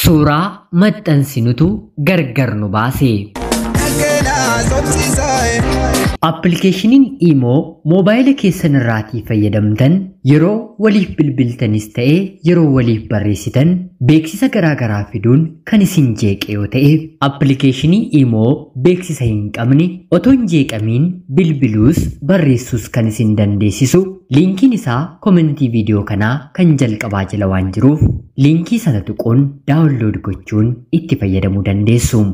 Suuraa maxxansinutu gargar nu baase. Appilikeeshiniin Imoo moobaayila keessan irraatii fayyadamtan yeroo waliif bilbiltanis ta'e yeroo waliif barreessitan beeksisa garaa garaa fiduun kan isin jeeqe yoo ta'e, appilikeeshinii Imoo beeksisa hin qabne otoo hin jeeqamiin bilbiluus barreessuus kan isin dandeessisu liinkiin isaa komentii viidiyoo kanaa kan jalqabaa jala waan jiruuf liinkii sana tuquun download gochuun itti fayyadamuu dandeessu.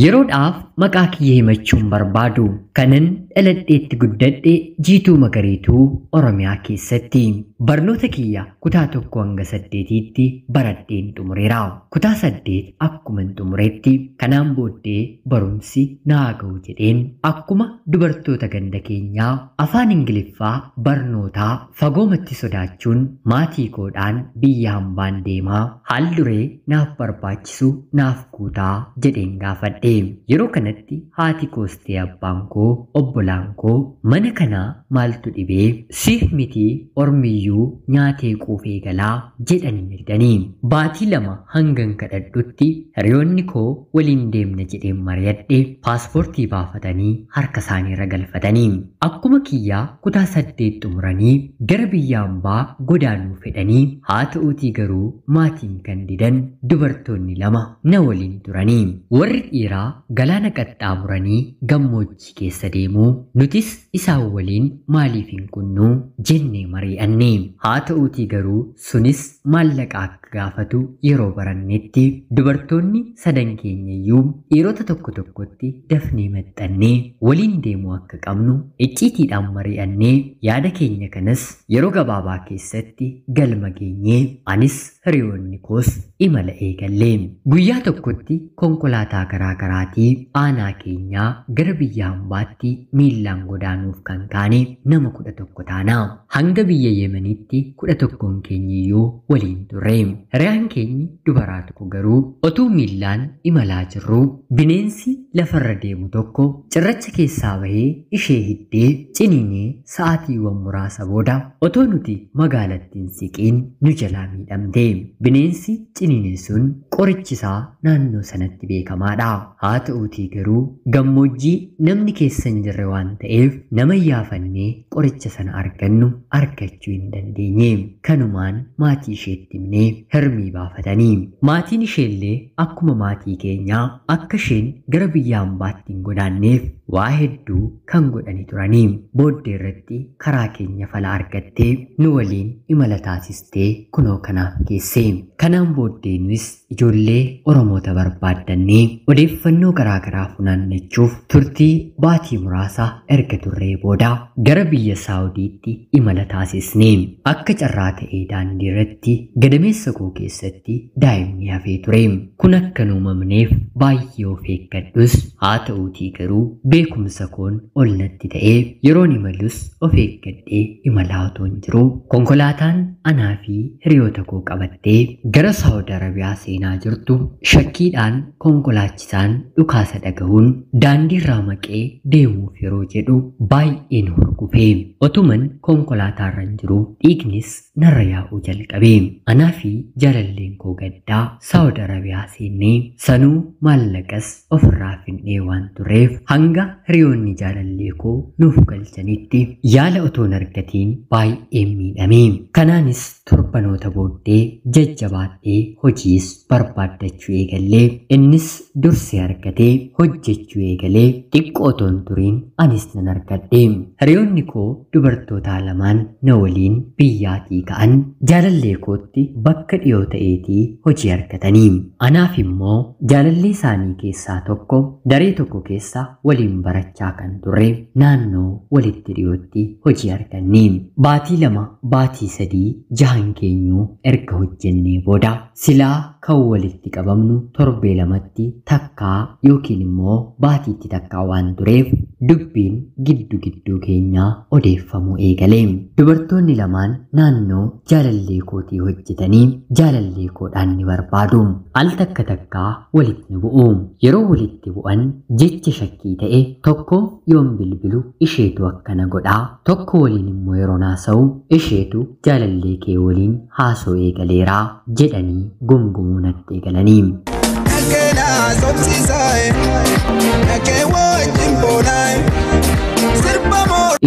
Yeroodhaaf maqaa kiyya himachuun barbaadu kanan dhaladheetti guddadhe Jiituu Magariituu Oromiyaa keessatti. Barnoota kiyya kutaa 1 hanga 8tti baradheen xumureera. Kutaa 8 akkuman xumuretti kanaan booddee barumsi naa ga'u jedheen akkuma dubartoota ganda keenyaa afaan Ingiliffaa barnootaa fagoomatti sodaachuun maatii koodhaan biyya hambaan deemaa haal duree naaf barbaachisu naaf guutaa jedheen gaafadhe. Yeroo kanatti haati koos ta'e abbaan koo obbolaan koo mana kanaa maaltu dhibee siif mitii ormiyyuu nyaatee quufee galaa jedhanii didanii. Baatii 2 hangan kadhadhutti hiriyoonni koo waliin deemna jedheen mari'adhe paaspoortii baafatanii harka isaaniirra galfatanii. Akkuma kiyyaa kutaa 8 xumuranii gara biyya hambaa godaanuu fedhanii haa ta'uutii garuu maatiin kan didan dubartoonni 2 na waliin turanii. Warri dhiiraa galaana qaxxaamuranii gammoojjii keessa deemuu nutis isaan waliin maaliif hin kunnuu jennee mari'anne. Haa ta'uutii garuu sunis maallaqa akka gaafatu yeroo barannetti dubartoonni sadan keenyayyuu dhiirota tokko tokkotti dafnee maxxannee waliin deemuu akka qabnu icciitiidhaan mari'annee yaada keenya kanas yeroo gabaabaa keessatti galma geenyee anis hiriyoonni koos imala eegalle. Guyyaa tokkotti konkolaataa garaa garaatii aanaa keenyaa gara biyya hambaatti miillaan godaanuuf kan kaane nama 11 taana. Hanga biyya Yemenitti 11 keenyiyyuu waliin turre. Hiriyaan keenyi dubaraa tokko garuu otuu miillaan imalaa jirru bineensi lafarra deemu tokko cirracha keessaa bahee ishee hiddee ciniinee sa'aatiiwwan muraasa booda otoo nuti magaalattiin siqiin nu jalaa miidhamte. Bineensi ciniine sun qorichisaa naannoo sanatti beekamaadha. Haa ta'uutii garuu gammoojjii namni keessa hin jirre waan ta'eef nama yaafannee qoricha sana argannu argachuu hin dandeenye. Kanumaan maatii isheetti himnee hirmii baafatanii. Maatiin isheellee akkuma maatii keenyaa akka isheen gara biyya hambaatti hin godaanneef waa hedduu kan godhanii turanii. Booddee irratti karaa keenya fala argattee nu waliin imala taasistee kunoo kanaaf geesse. Kanaan booddee nus ijoollee Oromoota barbaaddannee odeeffannoo garaa garaa funaannachuuf turtii baatii muraasa erga turree booda gara biyya Saawudiitti imala taasisne. Akka carraa ta'ee daandii irratti gadameessa koo keessatti daa'imni hafee ture. Kun akka hin uumamneef baay'ee of eeggadhus haa ta'uutii garuu beekumsa koon ol natti ta'ee yeroon imalus of eeggadhee imalaa otoo hin jiru konkolaataan anaa fi hiriyoota koo qabattee gara Saawud Arabiyaa seenaa jirtu shakkiidhaan konkolaachisaan dhukaasa dhagahuun daandiirraa maqee deemuuf yeroo jedhu baay'een horgufe. Otuman konkolaataarra hin jiru dhiignis narra yaa'uu jalqabe. Anaa fi jaalalleen koo gaddaa Saawud Arabiyaa seennee sanuu maallaqas ofirraa finnee waan turreef hanga hiriyoonni jaalallee koo nuuf galchanitti yaala otoo hin argatiin baay'een miidhame. Kanaanis torbanoota booddee jajjabaadhee hojiis barbaaddachuu eegallee innis dursee argatee hojjechuu eegalee xiqqoo otoo hin turiin anis nan argadhe. Hiriyoonni koo dubartoota lamaan na waliin biyyaatii ka'an jaalallee kootti bakka dhiyoo ta'eetii hojii argatanii. Anaaf immoo jaalallee isaanii keessaa tokko daree tokko keessa waliin barachaa kan turre naannoo walitti dhiyootti hojii arganne. Baatii 2 baatii 3 jahan keenyuu erga hojjennee booda silaa kan walitti qabamnu torbee 2tti takkaa yookiin immoo baatiitti takkaa waan tureef Dubbiin giddu gidduu keenyaa odeeffamuu eegale. Dubartoonni lamaan naannoo jaalallee kootii hojjetanii jaalallee koodhaan ni barbaadu. Al takka takkaa walitti ni bu'u. Yeroo walitti bu'an jecha shakkii ta'e tokko yoon bilbilu isheetu akkana godhaa, tokko waliin immoo yeroo haasa'u isheetu jaalallee kee waliin haasa'uu eegaleeraa jedhanii gungumuu natti eegalanii.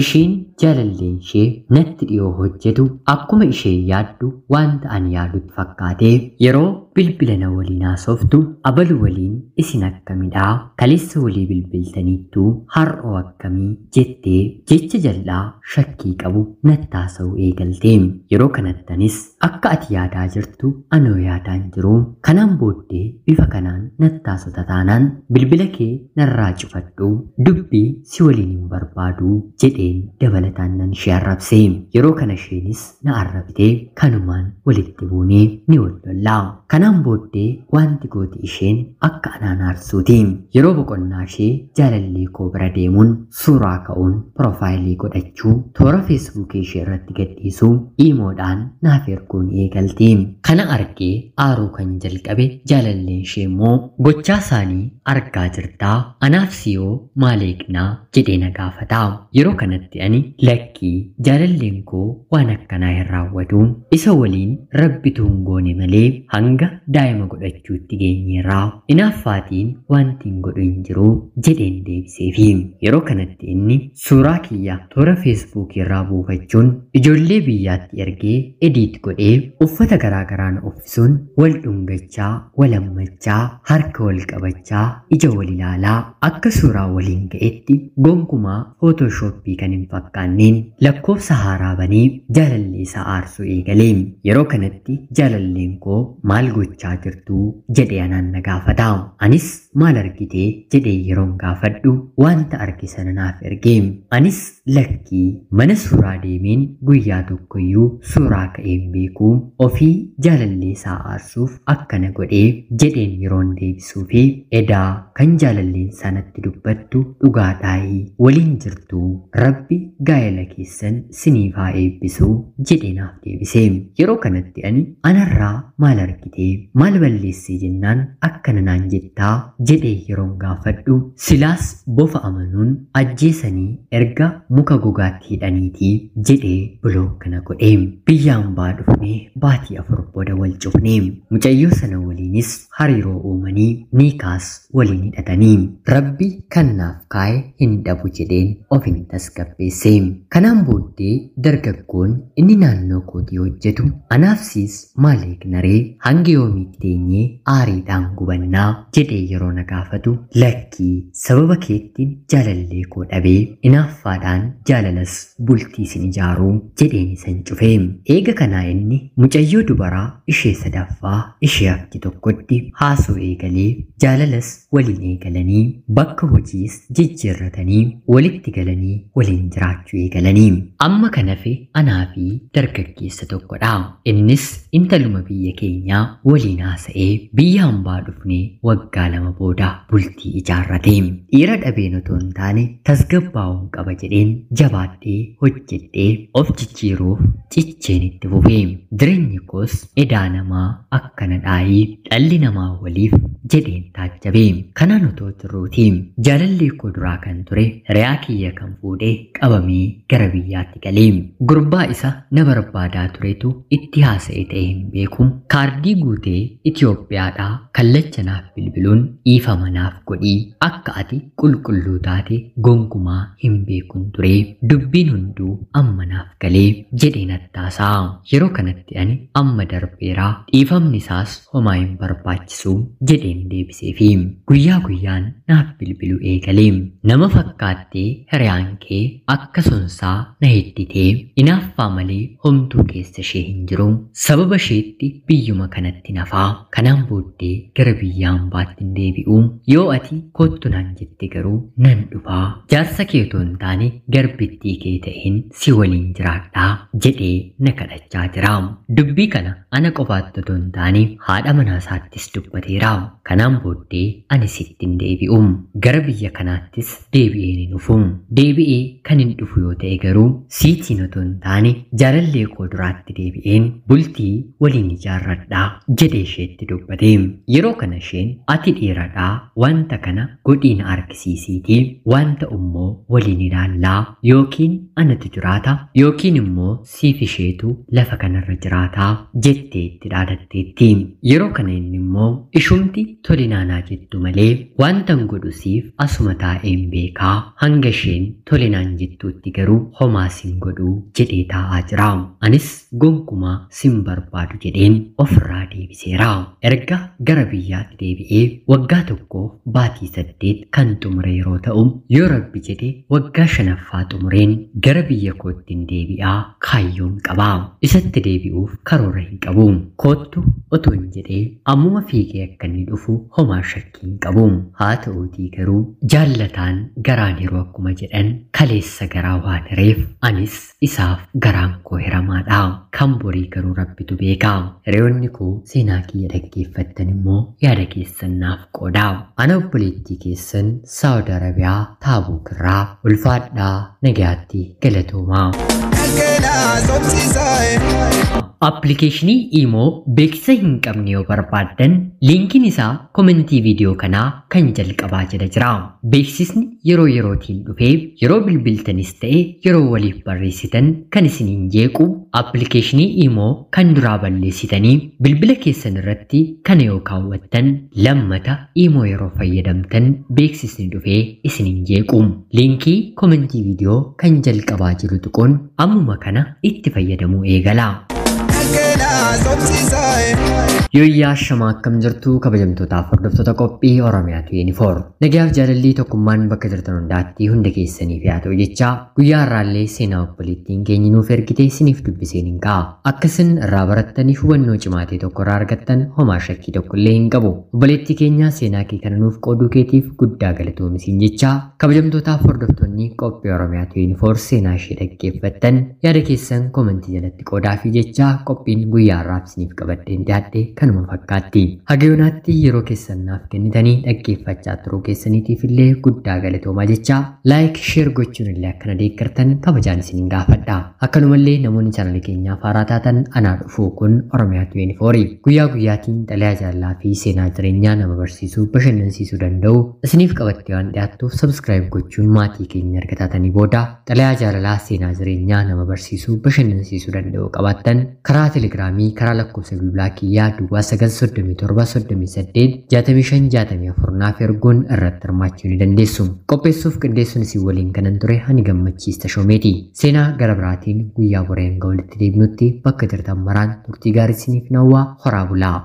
Isheen jaalalleen ishee natti dhiyoo hojjetu akkuma isheen yaaddu wanta ani yaadutti fakkaatee yeroo bilbila na waliin haasoftu abalu waliin isin akkamidhaa, kaleessa walii bilbiltaniittuu har'oo akkamii jettee jecha jal'aa shakkii qabu natti haasa'uu eegalte. Yeroo kanattanis akka ati yaadaa jirtu anoo yaadaan jiru, kanaan booddee bifa kanaan natti haasota taanaan bilbila kee narraa cufadhu, dubbii si waliin hin barbaadu jedheen dabalataan nan ishee arrabse. Yeroo kana isheenis na arrabsitee kanumaan walitti buunee ni wal lollaa. Kanaan booddee wanti gooti isheen akka anaan aarsuuti. Yeroo boqonnaa ishee jaalallee koo bira deemuun suuraa ka'uun piroofaayilii godhachuu, toora feesbuukii ishee irratti gadhiisuu, iimoodhaan naaf erguun eegalti. Kana argee aaruu kan jalqabe jaalalleen ishee immoo gochaa isaanii argaa jirtaa, anaaf siyoo maal eegnaa jedhee na gaafata. Yeroo kanatti ani lakkii jaalalleen koo waan akkanaa hin raawwatu, isa waliin rabbitu hin goone malee hanga daa'ima godhachuutti geenyeerraa, inaaffaatiin wanti hin godhu hin jiru jedheen deebiseefi. Yeroo kanatti inni suuraa kiyya toora feesbuukii irraa buufachuun ijoollee biyyaatti ergee ediit godhee uffata garaagaraa na uffisuun wal dhungachaa, wal hammachaa, harka wal qabachaa, ija wal ilaalaa akka suuraa waliin ga'etti gonkumaa footooshooppii kan hin fakkaanneen lakkoofsa haaraa banee jaalallee isaa aarsuu eegale. Yeroo kanatti jaalalleen koo maal gochaa jirtuu jedhee anaan na gaafata. Anis maal argitee jedhee yeroon gaafadhu wanta arge sana naaf erge. Anis lakkii mana suuraa deemeen guyyaa tokkoyyuu suuraa ka'een beekuu ofii jaalallee isaa aarsuuf akkana godhee jedheen yeroon deebisuu fi edaa kan jaalalleen sanatti dubbattu dhugaadhaayii waliin jirtuu rabbi gaa'ela keessan siniif haa eebbisuu jedhee naaf deebise. Yeroo kanatti ani anarraa maal argitee maal balleessee jennaan akkana naan jettaa jedhee yeroon gaafadhu silaas bofa amanuun ajjeesanii erga muka gogaatti hidhaniitii jedhee buloo kana godhe. Biyya hambaa dhufnee baatii 4 booda wal cufnee mucayyoo sana waliinis hariiroo uumanii niikaas waliin hidhatanii rabbi kan naaf kaa'e hin dhabu jedheen of hin tasgabbeesse. Kanaan booddee dargaggoon inni naannoo kootii hojjetu anaaf siis maal eegnaree hanga yoomiitti teenyee aariidhaan gubannaa jedhee yeroo na gaafatu lakkii sababa keettiin jaalallee koo dhabee inaaffaadhaan jaalalas bultii isin ijaaruu jedheen isan cufe. Eega kanaa inni mucayyoo dubaraa ishee sadaffaa ishee hafti tokkotti haasoo eegalee jaalalas waliin eegalanii bakka hojiis jijjiirratanii walitti galanii waliin jiraachuu eegalanii. Amma kan hafe anaa fi dargaggeessa tokkodha. Innis intaluma biyya keenyaa waliin haasa'ee biyya hambaa dhufnee waggaa 2 booda bultii ijaarrate. Dhiira dhabeen otoo hin taane tasgabbaa'uun qaba jedheen jabaadhee hojjedhee of jijjiiruuf cicheen itti fufe. Jireenyi koos edaa namaa akkana dhaayii dhalli namaa waliif jedheen taajjabe. Kanaan otoo jirruuti jaalallee koo duraa kan ture hiriyaa kiyya kan fuudhee qabamee gara biyyaatti galee. Gurbaa isa na barbaadaa turetu itti haasa'e ta'e hin beeku. Kaardii guutee Itoophiyaadhaa kallacha naaf bilbiluun dhiifama naaf godhii akka ati qulqulluu taate gonkumaa hin beekun ture, dubbiin hunduu amma naaf galee jedhee nattaasaa. Yeroo kanatti ani amma darbeeraa dhiifamni isaas homaa hin barbaachisu jedheen deebiseefi guyyaa guyyaan naaf bilbiluu eegalee. Nama fakkaattee hiriyaan kee akka sonsaa na hedditee inaaffaa malee homtuu keessa ishee hin jiru. Sababa isheetti biyyuma kanatti nafaa. Kanaan booddee gara biyya hambaatti hin deebi'u. Yoo ati kottu naan jette garuu nan dhufaa. Jaarsa kee otoo hin taane garbittii kee ta'een si waliin jiraadhaa jedhee na kadhachaa jira. Dubbii kana ana qofaatti otoo hin taane haadha manaa isaattis dubbateera. Kanaan booddee ani sitti hin deebi'u. Gara biyya kanaattis deebi'een hin dhufu. Deebi'ee kan hin dhufu yoo ta'e garuu siitiin otoo hin taane jaalallee koo duraatti deebi'een bultii waliin ijaarradhaa jedhee isheetti dubbate. Yeroo kana isheen ati dhiiradhaa wanta kana godhiin argisiisiitii wanta immoo waliin ilaallaa yookiin anatu jiraata yookiin immoo siif isheetu lafa kanarra jiraataa jettee itti dhaadatteetti. Yeroo kana inni immoo ishumti tolinaanaa jettu malee wantan godhu siif asuma taa'een beekaa hanga isheen tolinaan jettuutti garuu homaa sin godhu jedhee taa'aa jira. Anis gonkumaa sin barbaadu jedheen ofirraa deebiseera. Erga gara biyyaatti deebi'ee waggaa 1 baatii 8 kan xumure yeroo ta'u yoo rabbi jedhe waggaa 5ffaa xumureen gara biyya kootti deebi'aa kaayyoon qaba. Isatti deebi'uuf karoora hin qabu. Koottu otoo hin jedhee ammuma fiigee akka inni dhufu homaa shakkii hin qabu. Haa ta'uutii garuu jaallataan garaan yeroo akkuma jedhan kaleessa garaa waan hireef anis isaaf garaan koo hiramaadha. Kan borii garuu rabbitu beeka. Hiriyoonni koo seenaa kiyya dhaggeeffattan immoo yaada keessan naaf qoodaa. Ana obboleettii keessan Saawud Arabiyaa Taabuuk irraa ulfaadhaa nagayaatti galatoomaa. Appilikeeshinii Imoo beeksisa hin qabne yoo barbaaddan liinkiin isaa komentii viidiyoo kanaa kan jalqabaa jala jira. Beeksisni yeroo yerootiin dhufee yeroo bilbiltanis ta'e yeroo waliif barreessitan kan isiniin jeequ appilikeeshinii Imoo kan duraa balleessitanii bilbila keessan irratti kana yoo kaawwattan lammata Imoo yeroo fayyadamtan beeksisni dhufee isiniin jeequ. Liinkii komentii viidiyoo kan jalqabaa jiru tuquun ammuma kana itti fayyadamuu eegala. Yooyyaa shamaa akkam jirtu kabajamtootaaf hordoftoota qophii Oromiyaa 24. Nagayaaf jaalalli tokkummaan bakka jirtan hundaatti hunda keessaniif haa ta'u jechaa guyyaa har'aallee seenaa obboleettiin keenya nuuf ergite isiniif dubbiseen hin ka'a. Akka isin irraa barattanii hubannoo cimaa ta'e tokko irraa argattan homaa shakkii tokko illee hin qabu. Obboleettii keenya seenaa kee kana nuuf qooduu keetiif guddaa galatoomi jechaa kabajamtootaaf hordoftoonni qophii Oromiyaa 24 seenaa ishee dhaggeeffattan yaada keessan komentii jalatti qoodaafii jechaa qophiin guyyaa har'aaf isiniif qabadheen dhiyaadhe kanuma fakkaatti. Haga yoonaatti yeroo keessan naaf kennitanii dhaggeeffachaa turuu keessaniitiif illee guddaa galatoomaa jechaa laayik sheer gochuun illee akkana deeggartan kabajaan isiniin gaafadha. Akkanumallee namoonni chaanalii keenyaaf haaraa taatan anaa dhufuu kun Oromiyaa 24 guyyaa guyyaatiin xalayaa jaalalaa fi seenaa jireenyaa nama barsiisuu bashannansiisuu danda'u isiniif qabattee waan dhiyaattuuf sabskiraayib gochuun maatii keenya erga taatanii booda xalayaa jaalalaa seenaa jireenyaa nama barsiisuu bashannansiisuu danda'u qabaattan karaa telegiraamii karaa lakkoofsa bilbilaa kiyyaa duwwaa 937 38 65 64 naaf erguun irratti hirmaachuu ni dandeessu. Qopheessuuf qindeessuun isin waliin kanan ture ani Gammachiis Tashoomeeti. Seenaa gara biraatiin guyyaa boree hanga walitti deebinutti bakka jirtan maraan turtii gaarii isiniif nawwaa horaa bulaa.